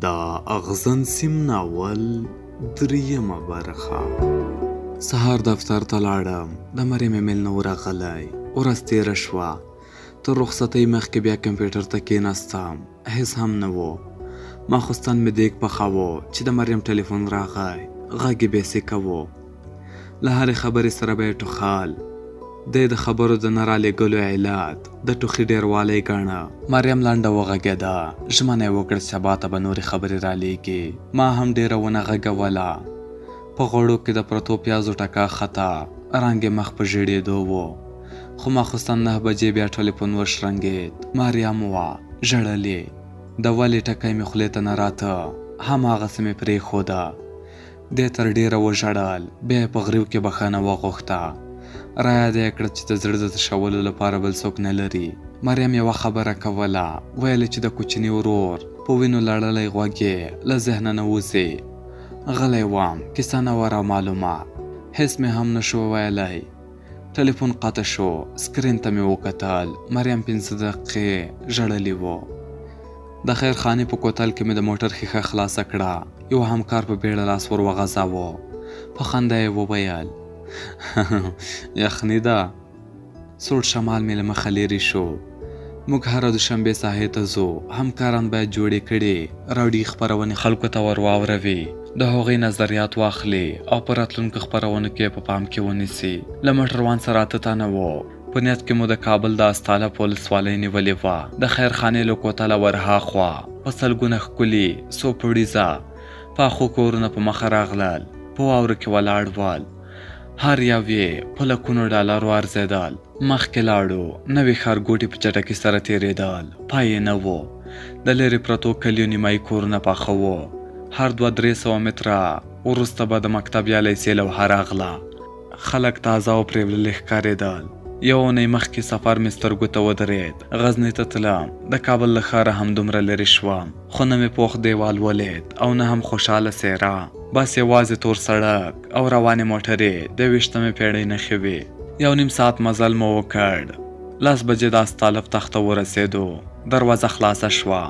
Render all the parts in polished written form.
د اغزن سیم ناول دریمه برخه. سهار دفتر ته لاړم، د مریم ایمیل نه و راغلی. ورځ تېره شوه. تر رخصتۍ مخکې بیا کمپیوټر ته کېناستم، هېڅ هم نه و. ماخوستن مې دیګ پخاوه چې د مریم ټلیفون راغی. غږ یې بې سیکه و. له هرې خبرې سره به یې ټوخل. دی د خبرو د نه رالېږلو علت د ټوخي ډېروالی ګاڼه. مریم لنډه وغږېده، ژمنه یې وکړه چې سبا ته به نورې خبرې رالېږي. ما هم ډېره ونه غږوله. په غوړو کې د پرتو پیازو ټکا خته، رنګ یې مخ په ژېړېدو و. خو ماخوستن 9 بجې بیا ټلیفون وشرنګېد. مریم وه، ژړل یې. د ولې ټکی مې خولې ته نه راته، هماغسې مې پرېښوده. دې تر ډېره وژړل، بیا یې په غریو کې بښنه وغوښته. رایاده یې کړه چې د زړه د تشولو لپاره بل څوک نه لري. مریم یوه خبره کوله، ویل یې چې د کوچني ورور په وینو لړلی غوږ یې له ذهنه نه وځي. غلی وم، کیسه نه وه رامعلومه، هېڅ مې هم نه شو ویلی. ټلیفون قطع شو، سکرین ته مې وکتل، مریم 5 دقیقې ژړلي وو. د خیرخانې په کوتل کې مې د موټر ښیښه خلاصه کړه، یو همکار په بیړه لاس ور وغځاوه، په خندا یې وویل یخني ده. سوړ شمال مې له مخه لیرې شو. موږ هره دوشنبه ساحې ته ځو، همکاران باید جوړې کړي راډیويي خپرونې خلکو ته ور واوروي، د هغوی نظریات واخلي او په راتلونکو خپرونو کې یې په پام کې ونیسي. له موټروان سره 8 تنه وو. په نیت کې مو د کابل د استالف ولسوالۍ نیولې وه. د خیرخانې له کوتله ورهاخوا په سلګونه ښکلي څو پوړیزه پاخو کورونه په مخه راغلل، په واورو کې ولاړ ول. هر یو یې په لکونو ډالرو ارزېدل. مخکې لاړو، نوي ښارګوټي په چټکۍ سره تېرېدل، پای یې نه و. د لرې پرتو کلیو نیمایي کورونه پاخه وو. هر 200-300 متره وروسته به د مکتب یا لیسې لوحه راغله. خلک تازه او پرېوللي ښکارېدل. یوه اونۍ مخکې سفر مې سترګو ته ودرېد. غزني ته تلم، د کابل له ښاره همدومره لرې شوم، خو نه مې پوخ دیوال ولید او نه هم خوشحاله څېره. بس یوازې تور سړک او روانې موټرې د 21مې پېړۍ نښې وې. 1.5 ساعت مزل مو وکړ. 10 بجې د استالف تخت ته ورسېدو. دروازه خلاصه شوه.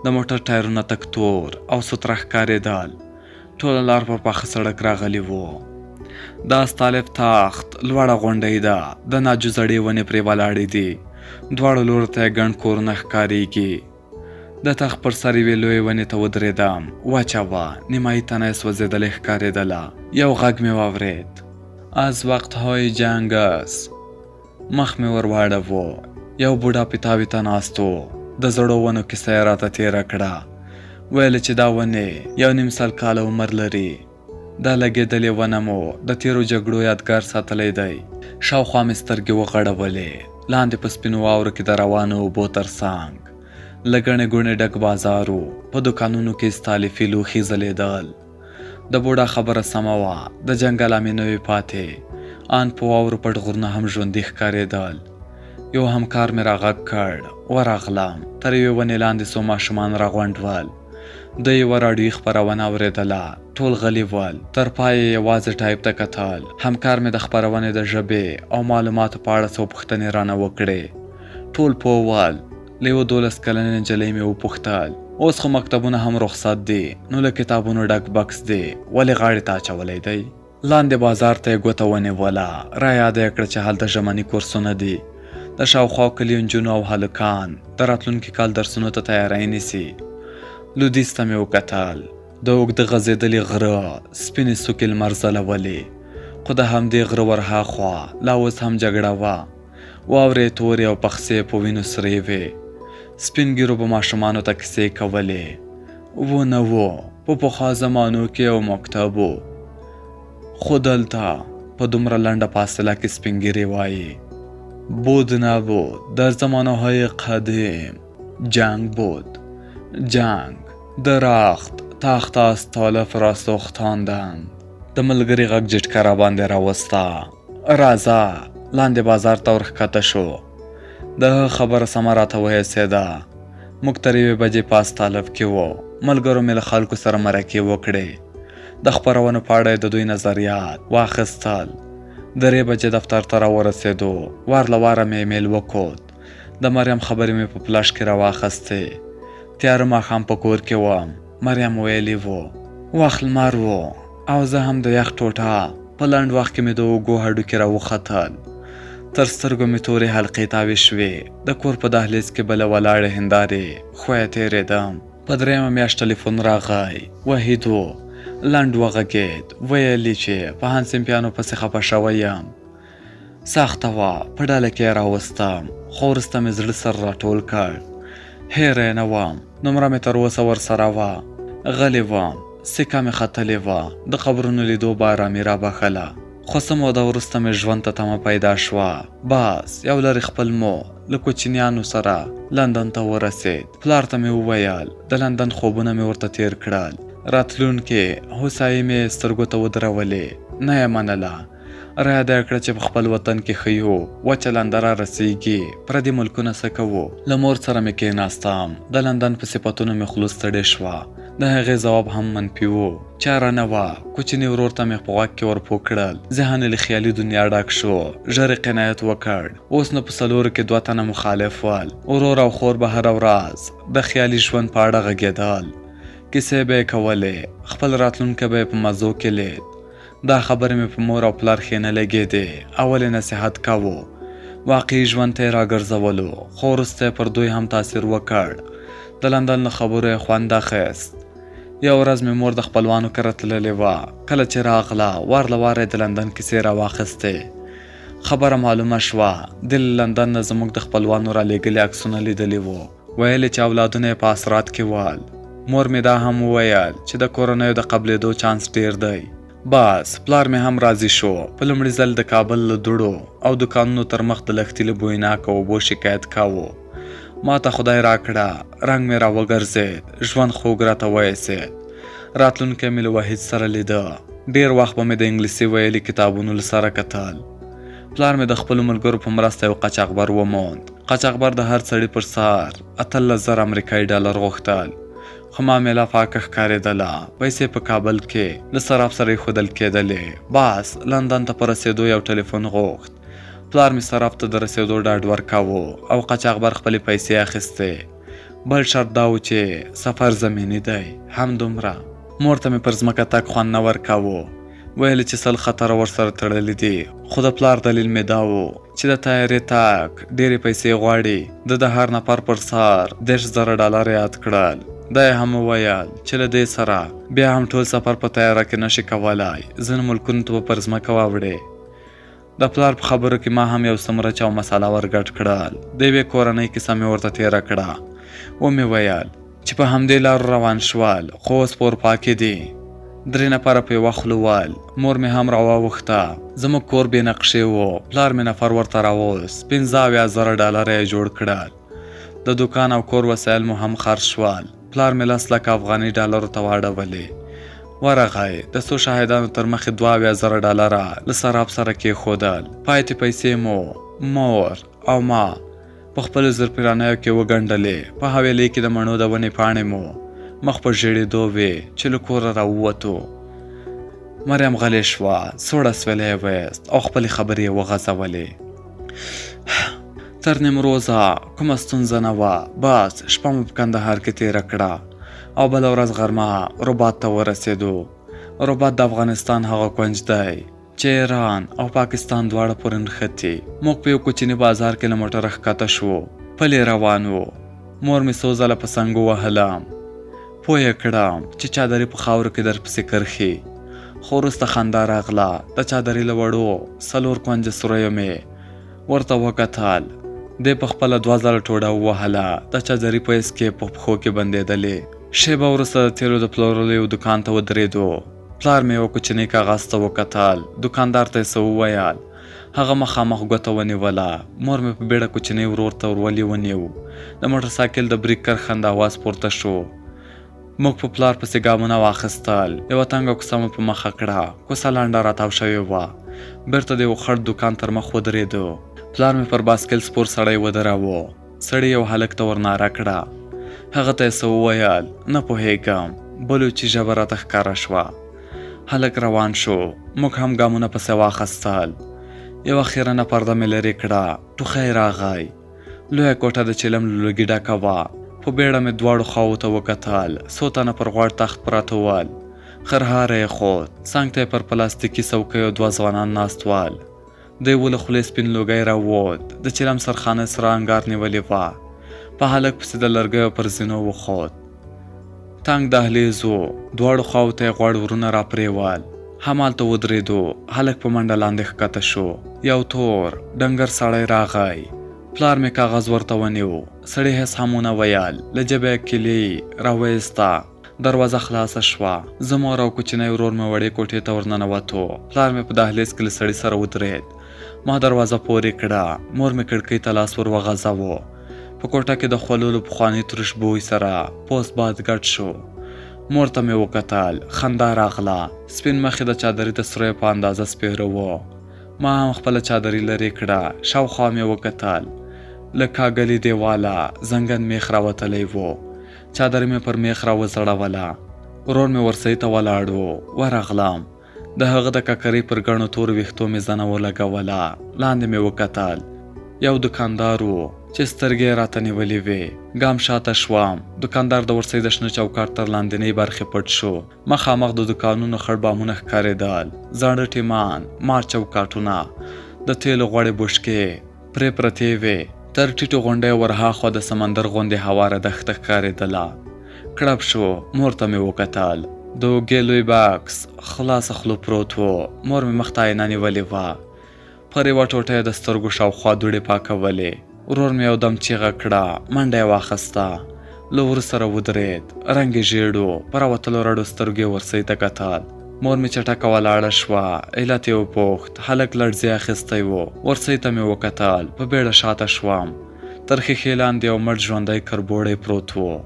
د موټر ټایرونه تک تور او سوتره ښکارېدل. ټوله لار پر پاخه سړک راغلي وو. د استالف تخت لوړه غونډۍ ده، د ناجو زړې ونې پرې ولاړې دي. دواړو لورو ته یې ګڼ کورونه ښکارېږي. د تخت پر سر یوې لویې ونې ته ودرېدم. وچه وه، نیمایي تنه یې سوځېدلې ښکارېدله. یو غږ مې واورېد. از وقتهای جنګ است. مخ مې ور واړوو. یو بوډا پیتاوي ته ناست و. د زړو ونو کیسه یې راته تېره کړه. ویل چې دا ونې 1.5 کاله عمر لري. دا لګېدلې ونه مو د تېرو جګړو یادګار ساتلی دی. شاوخوا مې سترګې وغړولې. لاندې په سپینو واورو کې د روانو اوبو تر څنګ له ګڼې ګوڼې ډک بازار و. په دوکانونو کې استالفي لوښي ځلېدل. د بوډا خبره سمه وه، د جنګ علامې نه وې پاتې. آن په واورو پټ غرونه هم ژوندي ښکارېدل. یو همکار مې راغږ کړ، ورغلم. تر یوې ونې لاندې څو ماشومان راغونډ ول. دوی یوه راډیويي خپرونه اورېدله. ټول غلي ول. تر پایه یې یوازې ټایپ ته کتل. همکار مې د خپرونې د ژبې او معلوماتو په اړه څو پوښتنې رانه وکړې. ټول پوه ول. له یوه 12 کلنې نجلۍ مې وپوښتل، اوس خو مکتبونه هم رخصت دي، نو له کتابونو ډک بکس دې ولې غاړې ته اچولی دی؟ لاندې بازار ته یې ګوته ونیوله، را یاده یې کړه چې هلته ژمني کورسونه دي. د شاوخوا کلیو نجونو او هلکان د راتلونکي کال درسونو ته تیاری نیسي. لودیځ ته مې وکتل. د اوږده غځېدلي غره سپینې څوکې لمر ځلولې، خو د همدې غره ورهاخوا لا اوس هم جګړه وه. واورې تورې او پخسې په وینو سرې وې. سپین ږیرو به ماشومانو ته کیسې کولې. و نه و، په پخوا زمانو کې یو مکتب و، خو دلته په دومره لنډه فاصله کې سپین ږیرې وایي بود نبود، در زمانه‌های قدیم جنگ بود، جنگ درخت تخت استالف را سوختاندند. د ملګري غږ جټکه راباندې راوسته. راځه. لاندې بازار ته ورښکته شو. د هغه خبره سمه راته وهېسېده. موږ تر 1 بجې په استالف کې وو. ملګرو مې له خلکو سره مرکې وکړې. د خپرونو په اړه یې د دوی نظریات واخیستل. 3 بجې دفتر ته راورسېدو. وار له واره مې ایمیل وکوت. د مریم خبرې مې په فلش کې راواخیستې. تیاره ماښام په کور کې وم. مریم ویلي وو. وخت لمر و او زه هم د یخ ټوټه. په لنډ وخت کې مې د اوږو هډوکي راوختل. تر سترګو مې تورې حلقې تاوې شوې. د کور په دهلیز کې به له ولاړې هندارې ښویه تېرېدم. په درېیمه میاشت ټلیفون راغی. وحید و. لنډ وغږېد. ویل یې چې په هانسیمپیانو پسې خپه شوی یم. سخته وه، په ډله کې یې راوستم، خو وروسته مې زړه سره راټول کړ. هېره یې نه وم، نمره مې تر اوسه ورسره وه. غلی وم، سکه مې ختلې وه، د قبرونو لیدو به ارامي رابښله. خو څه موده وروسته مې ژوند ته تمه پیدا شوه. بس، یو لرې خپل مو له کوچنیانو سره لندن ته ورسېد. پلار ته مې وویل، د لندن خوبونه مې ورته تېر کړل. راتلونکې هوسايي مې سترګو ته ودرولې، نه یې منله. رایاده یې کړه چې په خپل وطن کې ښه یو، وچه لنده را رسېږي، پردي ملکونه څه کوو؟ له مور سره مې کېناستم، د لندن په صفتونو مې خوله ستړې شوه، د هغې ځواب هم منفي و، چاره نه وه، کوچني ورور ته مې په غوږ کې ور پو کړل، ذهن یې له خیالي دنیا ډک شو، ژر یې قناعت وکړ، اوس نو په څلورو کې دوه تنه مخالف ول، ورور او خور به هره ورځ د خیالي ژوند په اړه غږېدل، کیسې به یې کولې، خپل راتلونکی به یې په مزو کې لید. دا خبرې مې په مور او پلار ښې نه لګېدې، اول یې نصیحت کاوه، واقعي ژوند ته یې راګرځولو، خو وروسته یې پر دوی هم تاثیر وکړ، د لندن له خبرو یې خوند اخیست. یوه ورځ مې مور د خپلوانو کره تللې وه، کله چې راغله، وار له واره یې د لندن کیسې راواخیستې. خبره معلومه شوه، دې له لندن نه زموږ د خپلوانو رالېږلي عکسونه لیدلي وو، ویل یې چې اولادونه یې په اسرات کې ول. مور مې دا هم وویل چې د کورنیو د قبلېدو چانس ډېر دی. بس، پلار مې هم راضي شو. په لومړي ځل د کابل له دوړو او دوکانونو تر مخ د لښتي له بویناکه اوبو شکایت کاوه. ما ته خدای راکړه، رنګ مې راوګرځېد، ژوند خوږ راته وایسېد. راتلونکی مې له وحید سره لیده. ډېر وخت به مې د انګلیسي ویلي کتابونو له سره کتل. پلار مې د خپلو ملګرو په مرسته یو قاچاقبر وموند. قاچاقبر د هر سړي پر سر 18,000 امریکایي ډالر غوښتل، خو معامله پاکه ښکارېدله. پیسې په کابل کې له صراف سره ایښودل کېدلې. بس، لندن ته په رسېدو یو ټلیفون غوښت. پلار مې صراف ته د رسېدو ډاډ ورکاوه او قاچاقبر خپلې پیسې اخیستې. بل شرط دا و چې سفر زمیني دی، همدومره. مور ته مې پر ځمکه تګ خوند نه ورکاوه. ویل چې 100 خطره ورسره تړلي دي، خو د پلار دلیل مې دا و چې د طیارې تګ ډېرې پیسې غواړي. ده د هر نفر پر سر 30,000 ډالر یاد کړل. دا یې هم وویل چې له دې سره بیا هم ټول سفر په طیاره کې نه شي کولای، ځینو ملکونو ته به پر ځمکه واوړي. د پلار په خبرو کې ما هم یو څه مرچ او مساله ورګډ کړل. د یوې کورنۍ کیسه مې ورته تېره کړه. ومې ویل چې په همدې لارو روان شول، خو اوس په اروپا کې دي. درې نفره په یوه خوله ول. مور مې هم راواوښته. زموږ کور بې نقشې و. پلار مې نفر ورته راوست. 75,000 ډالره یې جوړ کړل. د دوکان او کور وسایل مو هم خرڅ شول. پلار مې 10 لکه افغانۍ ډالرو ته واړولې. ورغی، د څو شاهدانو تر مخې 72,000 ډالره له صراف سره کېښودل. پاتې پیسې مو، مور او ما په خپلو زرپیرانیو کې وګنډلې. په حویلۍ کې د مڼو د ونې پاڼې مو مخ په ژېړېدو وې چې له کوره راووتو. مریم غلې شوه، سوړ اسویلی یې ویست او خپلې خبرې یې وغځولې. تر نیمروزه کومه ستونزه نه وه، بس شپه مو په کندهار کې تېره کړه او بله ورځ غرمه رباط ته ورسېدو. رباط د افغانستان هغه کونج دی چې ایران او پاکستان دواړه پورې نښتي. موږ په یو کوچني بازار کې له موټره ښکته شوو، پلي روان وو. مور مې څو ځله په څنګ ووهلم، پوه یې کړم چې چادري په خاورو کې درپسې کرښي. خو وروسته خندا راغله، د چادري له وړو څلور کونجه سوریو مې ورته وکتل. دې په خپله دوه ځله ټوډه ووهله، د چادري په اسکې په پښو کې بندېدلې. شېبه وروسته د تېلو د پلورلو یو دوکان ته ودرېدو. پلار مې یوه کوچنۍ کاغذ ته وکتل، دوکاندار ته یې څه وویل. هغه مخامخ ګوته ونیوله. مور مې په بیړه کوچنی ورور ته ورولې ونیو. د موټرسایکل د بریک کرښنده اواز پورته شو. موږ په پلار پسې ګامونه واخیستل. یوه تنګه کوڅه مو په مخه کړه. کوڅه لنډه راتاو شوې وه. بیرته د یو خړ دوکان تر مخ ودرېدو. پلار مې پر باسکل سپور سړی ودراوه. سړي یو هلک ته ورناره کړه. هغه ته یې څه وویل، نه پوهېږم. بلوچي ژبه راته ښکاره شوه. هلک روان شو. موږ هم ګامونه پسې واخیستل. یوه خیرنه پرده مې لرې کړه. ټوخی راغی. لویه کوټه د چیلم له لوګي ډکه وه. په بېړه مې دواړو خواوو ته وکتل، څو تنه پر غوړ تخت پراته ول. خرهاری یې خوت. څنګ ته یې پر پلاستیکي څوکیو دوه ځوانان ناست ول. د یوه له خولې سپین لوګی راووت، د چلم سرخانه سره انګار نیولې وه. په هلک پسې د لرګیو پر زینو وخوت. تنګ دهلیز و، دواړو خواوو ته یې غوړ ورونه راپرېول. همالته ودرېدو، هلک په منډه لاندې ښکته شو. یو تور، ډنګر سړی راغی. پلار مې کاغذ ورته ونیو. سړي هېڅ هم ونه ویل، له جېبه یې کیلي راوایسته. دروازه خلاصه شوه. زه، مور او کوچنی ورور مې وړې کوټې ته ورننوتو. پلار مې په دهلېز کې له سړي سره ودرېد. ما دروازه پورې کړه. مور مې کړکۍ ته لاس ور وغځاوه. په کوټه کې د خولو له پخواني ترش بوی سره پوست باد ګډ شو. مور ته مې وکتل. خندا راغله. سپین مخ یې د چادري د سریو په اندازه سپېره وو. ما هم خپله چادري لرې کړه. شاوخوا مې وکتل. له کاږلي دېواله زنګن مېخ راوتلی و. چادري مې پر مېخ راوځړوله. ورور مې ورسۍ ته ولاړ و. ورغلم. د هغه د ککرۍ پر ګڼو تورو ویښتو مې زنه ولګوله. لاندې مې وکتل. یو دوکاندار و چې سترګې یې راته نیولې وې. ګام شاته شوم. دوکاندار د ورسۍ د شنه چوکاټ تر لاندینۍ برخې پټ شو. مخامخ د دوکانونو خړ بامونه ښکارېدل. زاړه ټیمان، مات چوکاټونه، د تېلو غوړې بوشکې پرې پرتې وې. تر ټیټو غونډیو ورهاخوا د سمندر غوندې هواره دښته ښکارېدله. کړپ شو، مور ته مې وکتل. د اوږې لوی بکس خلاصه خوله پروت و. مور مې مخ ته آینه نیولې وه. پر یوه ټوټه یې د سترګو شاوخوا دوړې پاکولې. ورور مې یو دم چیغه کړه، منډه یې واخیسته. له ور سره ودرېد. رنګ یې ژېړ و، په راوتلو رډو سترګو یې ورسۍ ته کتل. مور مې چټکه ولاړه شوه، علت یې وپوښت. هلک لړزې اخیستی و. ورسۍ ته مې وکتل، په بېړه شاته شوم. تر ښیښې لاندې یو مړ ژوندی کربوړی پروت و.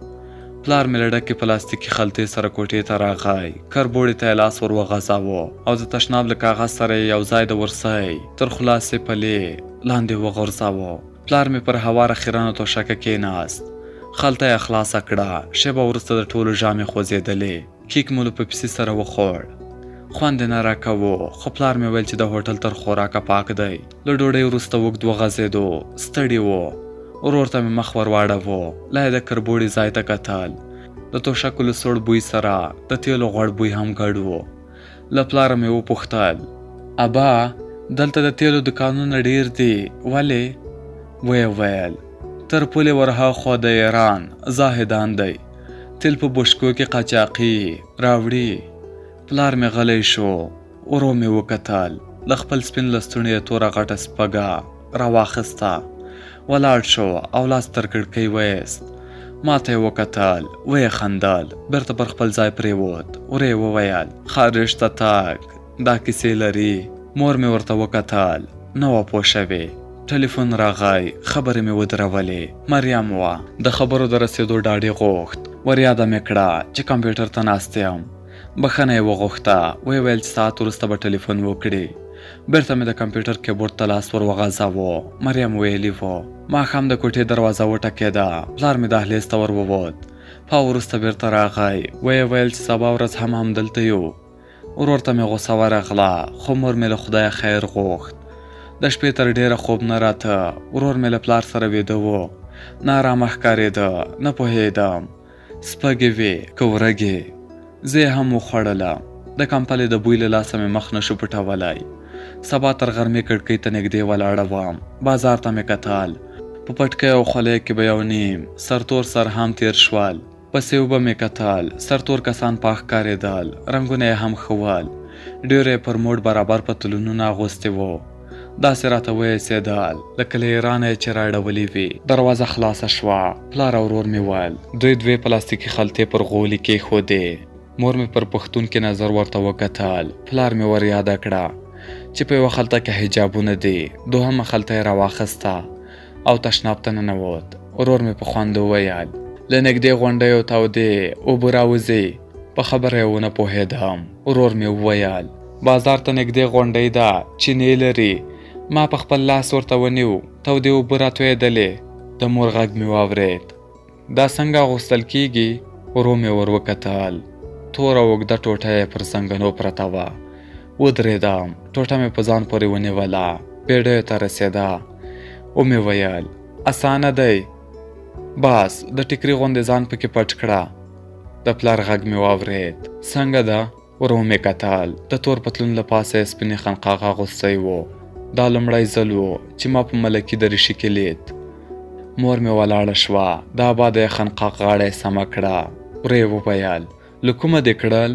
پلار مې له ډکې پلاستیکي خلطې سره کوټې ته راغی، کربوړي ته یې لاس ور وغځاوه او د تشناب له کاغذ سره یې یو ځای د ورسۍ تر خلاصې پلې لاندې وغورځاوه. پلار مې پر هواره خیرنه توشکه کېناست. خلطه یې خلاصه کړه. شېبه وروسته د ټولو ژامې خوځېدلې. کیک مو له پپسي سره وخوړ. خوند یې نه راکاوه، خو پلار مې ویل چې د هوټل تر خوراکه پاک دی. له ډوډۍ وروسته اوږد وغځېدو، ستړي وو. ورور ته مې مخ ور واړاوه، لا یې د کربوړي ځای ته کتل. د توشکو له سوړ بوی سره د تېلو غوړ بوی هم ګډ و. له پلاره مې وپوښتل. ابا، دلته د تېلو دوکانونه ډېر دي، ولې؟ ویې ویل، تر پولې ورهاخوا د ایران زاهدان دی. تېل په بوشکو کې قاچاقي راوړي. پلار مې غلی شو. ورو مې وکتل. له خپل سپین لستوڼي یې توره غټه سپږه راواخیسته. ولاړ شو او لاس تر کړکۍ وایست. ما ته یې وکتل، ویې خندل، بېرته پر خپل ځای پرېوت. ورو یې وویل، خارج ته تګ دا کیسې لري. مور مې ورته وکتل، نه وه پوه شوې. ټلیفون راغی، خبرې مې ودرولې. مریم وه. د خبرو د رسېدو ډاډ یې غوښت. وریاده مې کړه چې کمپیوټر ته ناست یم. بښنه یې وغوښته، ویې ویل چې ساعت وروسته به ټلیفون وکړي. بېرته مې د کمپیوټر کیبورډ ته لاس ور وغځاوه. مریم ویلي وو. ماښام د کوټې دروازه وټکېده. پلار مې دهلېز ته ور ووت. پاو وروسته بېرته راغی. ویې ویل چې سبا ورځ هم همدلته یو. ورور ته مې غوسه ورغله، خو مور مې له خدایه خیر غوښت. د شپې تر ډېره خوب نه راته. ورور مې له پلار سره ویده و. ناارامه ښکارېده. نه پوهېدم سپږې وې که ورږې. زه یې هم وخوړله. د کمپلې د بوی له لاسه مې مخ نه شو پټولی. سبا تر غرمې کړکۍ ته نږدې ولاړه وم. بازار ته مې کتل. په پټکیو او خولیو کې به یو نیم سرتور سر هم تېر شول. پسې وبه مې کتل، سرتور کسان پاک ښکارېدل، رنګونه یې هم ښه ول. ډېرو یې پر موډ برابر پتلونونه اغوستي وو. داسې راته وایسېدل لکه له ایرانه یې چې راړولي وي. دروازه خلاصه شوه، پلار او ورور مې ول. دوی دوې پلاستیکي خلطې پر غولي کېښودې. مور مې پر پوښتونکي نظر ورته وکتل. پلار مې وریاده کړه چې په یوه خلطه کې حجابونه دي. دوهمه خلطه یې راواخیسته او تشناب ته ننوت. ورور مې په خوند وویل، له نږدې غونډیو تودې اوبه راوځي. په خبره یې ونه پوهېدم. ورور مې وویل، بازار ته نږدې غونډۍ ده، چینې لري. ما په خپل لاس ورته ونیو، تودې اوبه راتویېدلې. د مور غږ مې واورېد، دا څنګه اغوستل کېږي؟ ورو مې ور وکتل، توره اوږده ټوټه یې پر زنګنو پرته وه. ودرېدم، ټوټه مې په ځان پورې ونیوله، بېډیو ته رسېده. ومې ویل، اسانه دی. بس د ټیکري غوندې ځان پکې پټ کړه. د پلار غږ مې واورېد. څنګه ده؟ ور ومې کتل، د تور پتلون له پاسه یې سپینې خنقاق اغوستی و. دا لومړی ځل و چې ما په ملکي دریشي کې لید. مور مې ولاړه شوه، د ابا د خنقاق غاړه یې سمه کړه. ورو یې وویل، له کومه دې کړل؟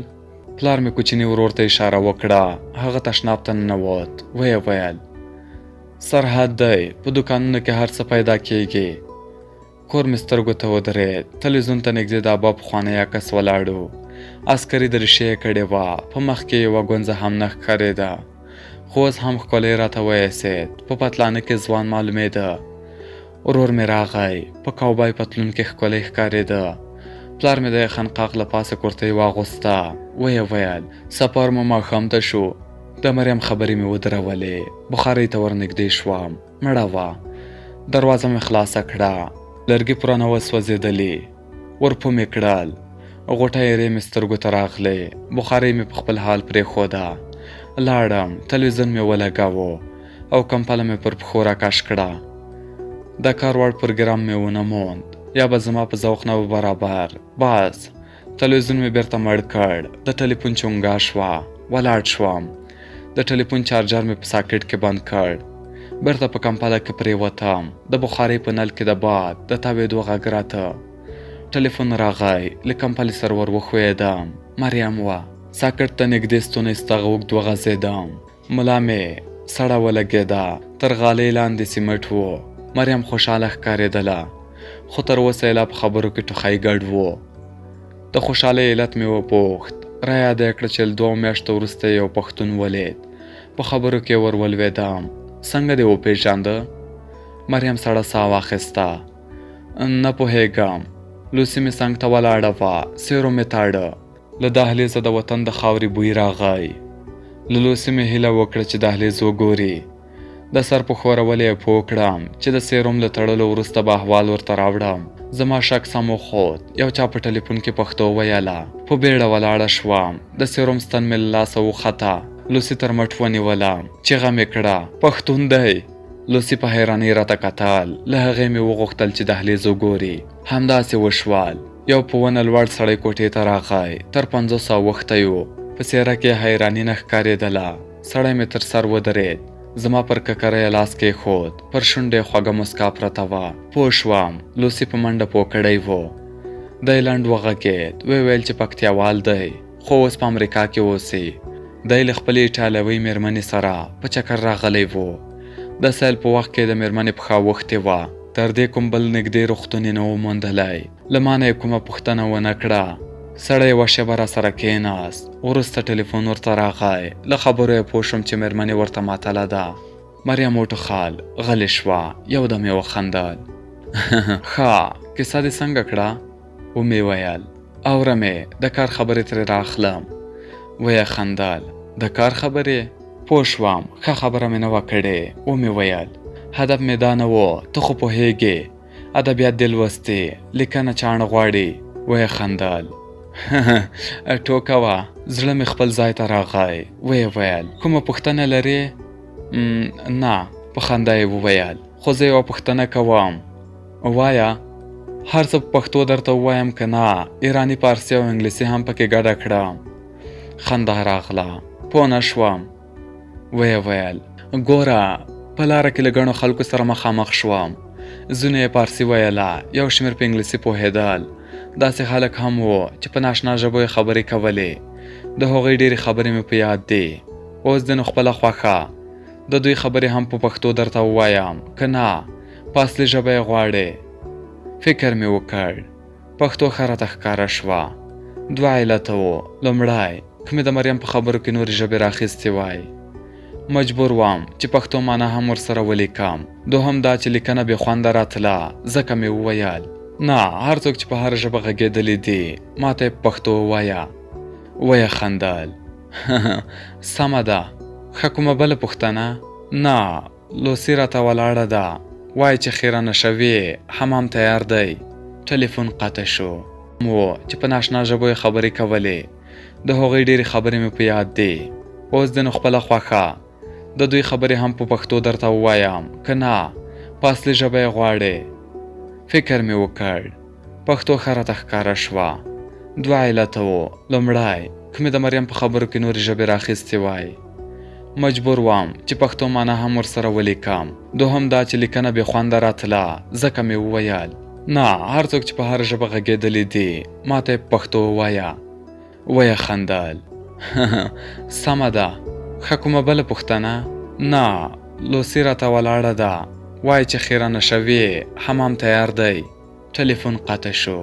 پلار مې کوچني ورور ته اشاره وکړه، هغه تشناب ته ننوت، ویې ویل، سرحد دی، په دوکانونو کې هر څه پیدا کېږي. کور مې سترګو ته ودرېد، تلویزیون ته نږدې د ابا پخوانی عکس ولاړ و، عسکري دریشي یې کړې وه، په مخ کې یې یوه ګونځه هم نه ښکارېده، خو اوس هم ښکلی راته وایسېد، په پتلانه کې ځوان معلومېده. ورور مې راغی، په کاوبای پتلون کې ښکلی ښکارېده. پلار مې د خنقاق له پاسه کورتۍ واغوسته، ویې ویل، سفر مو ماښام ته شو. د مریم خبرې مې ودرولې، بخارۍ ته ورنږدې شوم، مړه وه. دروازه مې خلاصه کړه، لرګي پوره نه وه سوځېدلي. ورپو مې کړل، غوټه ایرې مې سترګو ته راغلې، بخارۍ مې په خپل حال پرېښوده. لاړم، تلویزیون مې ولګاوه او کمپله مې پر پښو راکش کړه. د کار وړ پروګرام مې ونه موند، یا به زما په ذوق نه و برابر. بس، تلویزیون مې بیرته مړ کړ، د ټلیفون چونګا شوه، ولاړ شوم. د ټلیفون چارجر مې په ساکټ کې بند کړ. بیرته په کمپله کې پرېوتم، د بخارۍ په نل کې د باد د تاوېدو غږ راته. ټلیفون راغی، له کمپلې سره ور وښویېدم، مریم وه. ساکټ ته نږدې ستونی ستغ اوږد وغځېدم، ملا مې سړه ولګېده، تر غالۍ لاندې سیمټ و. مریم خوشحاله ښکارېدله، خو تر اوسه یې لا په خبرو کې ټوخی ګډ و. د خوشحالۍ علت مې وپوښت، را یاده یې کړه چې له دوو میاشتو وروسته یې یو پښتون ولید. په خبرو کې ور ولوېدم، څنګه دې وپېژانده؟ مریم سړه ساه واخیسته، نه پوهېږم. لوسي مې څنګ ته ولاړه وه، سیرو مې تاړه. له دهلېزه د وطن د خاورې بوی راغی. له لوسي مې هیله وکړه چې دهلېز وګوري. د سر په ښورولو یې پوه کړم چې د سیروم له تړلو وروسته به احوال ورته راوړم. زما شک سم وخوت، یو چا په ټلیفون کې پښتو ویله. په بیړه ولاړه شوم، د سیروم ستن مې له لاسه وخته. لوسي تر مټ ونیولم، چیغه مې کړه، پښتون دی! لوسي په حیرانۍ راته کتل، له هغې مې وغوښتل چې دهلیز وګوري. همداسې وشول. یو په ونه لوړ سړی کوټې ته راغی، تر پنځوسو اوښتی و، په څېره کې یې حیراني نه ښکارېدله. سړی مې تر سر ودرېد، زما پر ککره یې لاس کېښود، پر شونډو یې خوږه موسکا پرته وه. پوه شوم، لوسي په منډه پوه کړی و. دی لنډ وغږېد، ویې ویل چې پکتیاوال دی، خو اوس په امریکا کې اوسي. دی له خپلې ایټالوۍ مېرمنې سره په چکر راغلی و. د سیل په وخت کې د مېرمنې پښه اوښتې وه. تر دې کوم بل نږدې روغتون یې نه و موندلی. له ما نه یې کومه پوښتنه ونه کړه. سړی یوه شېبه راسره کېناست. وروسته ټلیفون ورته راغی. له خبرو یې پوه شوم چې مېرمن یې ورته معطله ده. مریم وټوخل، غلې شوه. یو دم یې وخندل. ښه، کیسه دې څنګه کړه؟ ومې ویل، اوره مې، د کار خبرې ترې رااخلم. ویې خندل، د کار خبرې؟ پوه شوم، ښه خبره مې نه وه کړې. ومې ویل، هدف مې دا نه و، ته خو پوهېږې، ادبیات دې لوستي، لیکنه چاڼ غواړي. ویې خندل، ټوکه وه. زړه مې خپل ځای ته راغی. ویې ویل، کومه پوښتنه لرې؟ نه، په خندا یې وویل، خو زه یوه پوښتنه کوم. وایه. هر څه په پښتو درته ووایم که نه، ایراني، پارسي او انګلیسي هم پکې ګډه کړم. خندا راغله، پوه نه شوم. ویې ویل، ګوره، په لاره کې له ګڼو خلکو سره مخامخ شوم. ځینو یې پارسي ویله، یو شمېر په انګلیسي پوهېدل. داسې خلک هم وو چې په ناشنا ژبو یې خبرې کولې. د هغوی ډېرې خبرې مې په یاد دي. اوس دې نو خپله خوښه، د دوی خبرې هم په پښتو درته ووایم که نه، په اصلي ژبه یې غواړې؟ فکر مې وکړ، پښتو ښه راته ښکاره شوه. دوه علته وو. لومړی، که مې د مریم په خبرو کې نورې ژبې راخیستې وای، مجبور وم چې پښتو معنا هم ورسره ولیکم. دوهم دا چې لیکنه بې خونده راتله، ځکه مې وویل، نه، هر څوک چې په هره ژبه غږېدلي دي، ماته یې په پښتو ووایه. ویې خندل، سمه ده. ښه کومه بله پوښتنه؟ نه، لوسي راته ولاړه ده، وایي چې خیرنه شوې، حمام تیار دی. ټلیفون قطع شو. وو چې په ناشنا ژبو یې خبرې کولې. د هغوی ډېرې خبرې مې په یاد دي. اوس دې نو خپله خوښه، د دوی خبرې هم په پښتو درته ووایم که نه، په اصلي ژبه یې غواړې؟ فکر مې وکړ. پښتو ښه راته ښکاره شوه. دوه علته وو، لومړی، که مې د مریم په خبرو کې نورې ژبې راخیستې وای، مجبور وم چې پښتو معنا هم ورسره ولیکم. دوهم دا چې لیکنه بې خونده راتله، ځکه مې وویل، نه، هر څوک چې په هره ژبه غږېدلي دي، ماته یې په پښتو ووایه. ویې خندل. سمه ده، ښه کومه بله پوښتنه؟ نه، لوسي راته ولاړه ده، وایي چې خیرنه شوې، حمام تیار دی. ټلیفون قطع شو.